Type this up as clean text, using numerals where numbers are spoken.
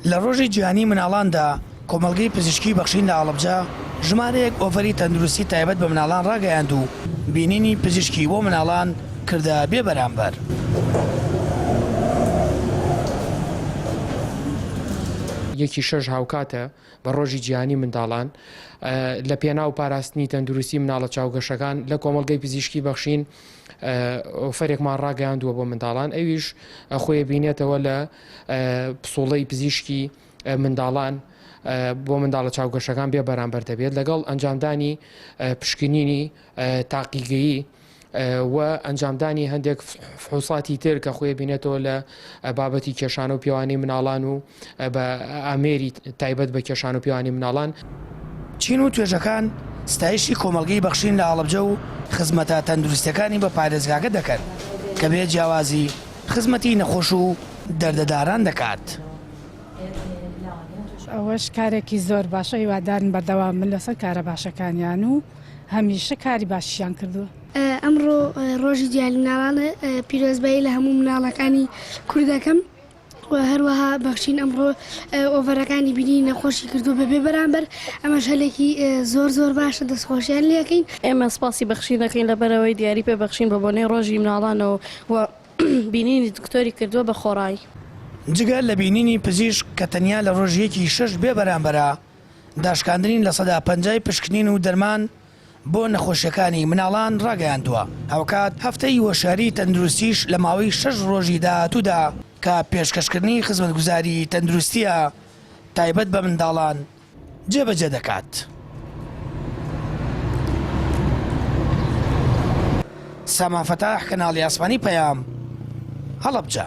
لە ڕۆژی جیهانی مناڵاندا، کۆمەڵگەی پزیشکی بەخشین لە هەڵەبجە ژمارەیەک ئۆفەری تەندروستی تایبەت بە مناڵان ڕاگەیاند و بینینی پزیشکی بۆ مناڵان کردە بێ بەرامبەر. یەکی شەش هاوکاتە بە ڕۆژی جیهانی منداڵان، لە پێناو پاراستنی تەندروستی مناڵە چاوگەشەکان لە کۆمەڵگەی پزیشکی بەخشین ئۆفەرێکمان ڕاگەیاندووە بۆ منداڵان ئەویش خۆی بینێتەوە لە پسوڵەی پزیشکی منداڵان بۆ منداڵە چاوگەشەکان بێ بەرامبەر دەبێت لەگەڵ ئەنجامدانی پشکنینی تاقیگەیی و ئەنجامدانی هەندێک فحوساتی تر کە خۆی بینێتەوە لە بابەتی کێشانە و پێوانی مناڵان و بە ئامێری تایبەت بە کێشان و پێوانی مناڵان. چین و توێژەکان ستایشی کۆمەڵگەی بەخشین لە هەڵەبجە و خزمەتە تەندروستیەکانی بە پارێزگاکە دەکەن کە بێ جیاوازی خزمەتی نەخۆش و دەردەداران دەکات. ئەوەش کارێکی زۆر باشە هیوادارین بەردەوام بن لەسەر کارە باشەکانیان و هەمیشە کاری باشیان کردووە. ئەمڕۆ ڕۆژی جیهانی مناڵانە، پیرۆزبایی لە هەموو مناڵەکانی کورد دەکەم و هەروەها بەخشین ئەمڕۆ ئۆڤەرەکانی بینینی نەخۆشی کردووە بە بێ بەرامبەر، ئەمەش هەلێکی زۆر زۆر باشە دەستخۆشیان لێکەین. ئێمە سپاسی بەخشین دەکەین لەبەرئەوەی دیاری پێ بەخشین بە بۆنەی ڕۆژی مناڵانەوە و بینینی دکتۆری کردووە بە خۆڕایی. جگە لە بینینی پزیشک کە تەنیا لە ڕۆژی یەکی شەش بێ بەرامبەرە، داشکاندنی لە پەنجای پشکنین و دەرمان بۆ نەخۆشیەکانی مناڵان ڕاگەیاندووە، هاوکات هەفتەی هۆشیاری تەندروستیش لە ماوەی شەش ڕۆژی داهاتوودا کە پێشکەشکردنی خزمەتگوزاری تەندروستیە تایبەت بە منداڵان جێبەجێ دەکات. سامان فەتاح، کەناڵی ئاسمانی پەیام، هەڵەبجە.